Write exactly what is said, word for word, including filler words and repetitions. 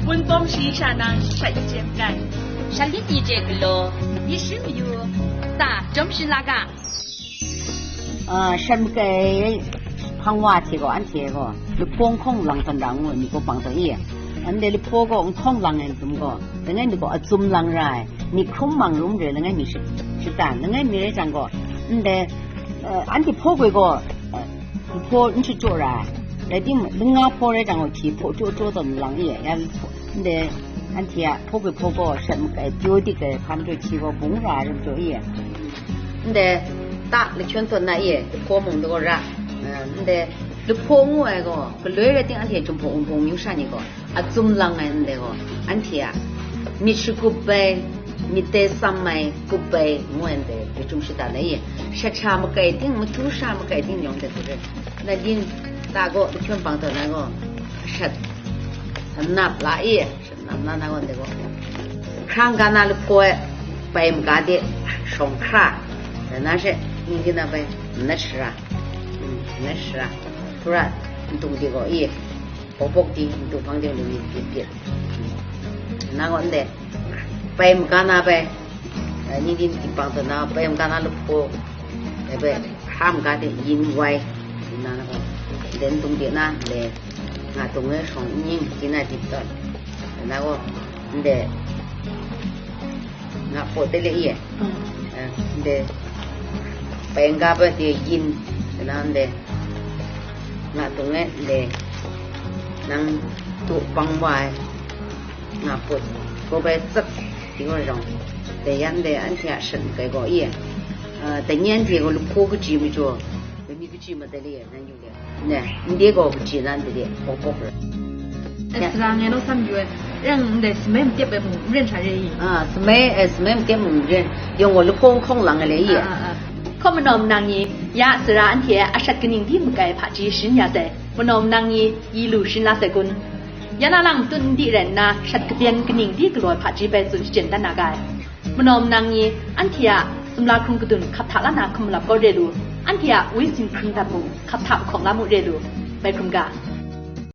Wunpawng shayi sha na shat yi chye makai. Shat lit yi chye galaw, yi shim yu, ta, jawm shin la ga. Ah, shat makai hpang wa hte gaw, anhte gaw, lahpaw n hkawng lang hkawng lang ngu ai myit gaw bang taw i? Anhte lahpaw gaw n hkawng lang ai n dum gaw, langai mi gaw a zum lang ra ai, myit hkrum mang rum re, langai mi shit, shit dan, langai mi rai jang gaw, ndai, eh, anhte hpaw goi gaw, eh, lahpaw n shachyaw ra ai. Rai timung, langa hpaw rai jang gaw, hki hpaw chyaw chyaw tawn lang i, ya lahpaw, ndai, anhte a hpaw goi hpaw gaw, shat makai pyaw dik ai, hpa majaw hki gaw bung ra ai rai majaw i. Ndai, ta lahkyawn tawn na i, lahpaw mung daw ra, eh, ndai, lahpaw ngu ai gaw, galoi rai ting anhte Jinghpaw Wunpawng amyu sha ni gaw, a zum lang ai ndai gaw, anhte a myit shagup ai, myit dai tsam ai, kup ai, ngu ai ndai, dai jum shada na i, shat sha makai ting, matu sha makai ting yawng dai hku rai. Na yin ta gaw, lahkyawn bang tawn na gaw, shat nap la i, shat nap la na gaw, ndai gaw, hkrang ga na lahpaw ai, bai maga de, shawng hkra, dai na she, ning di na bai, nat shara, mm, nat shara, hkra, ntung de gaw i, Bawbawk di, ntu hpang de lu ni pyit pyit. Na gaw ndai, bai maga na bai, eh, ning di, ning di hpang tawn na, bai maga na lahpaw, eh, bai, hkra maga de yin wai, na na gaw, ndai ntung de na, le, nga tung e shawng ning, di na di tawn. Na gaw, ndai, nga paw de le i e. Mm. Eh, ndai, bai maga bai de yin, na ndai, nga tung e, ndai, nang tu pang wa ai, nga put, ko bai tsap, ting wa jawng, dai yan dai anhte a shat kai gaw i, ah, dai ni anhte gaw lahpaw kaji majaw, dai mi kaji ma dai le, nang yu le, ne, ndai gaw kaji nan dai le, bawk bawk rai. Eh, sara ngai naw sam yu ai, yang ndai samai matep ai mung, n ren sha re i? Ah, samai, eh, samai matep mung n ren, yawng gaw lahpaw n hkawng lang ai le i? Ah, ah, ah. Hkaw manaw manang ni, ya sara anhte a shat kaning di makai hpaji shin ya sai, manaw manang ni, yi lu shin la sai kun? Ya na lang tun n di rai nna, shat kabyen kaning di galaw ai hpaji bai tsun shachyen dan na ga ai. Manaw manang ni, anhte a sumla hkrung kadun hkap hta la na hkum malap kau re lu, anhte a woi sin hkrung dat mung hkap hta mahkawng la mu re lu, bai hkrum ga.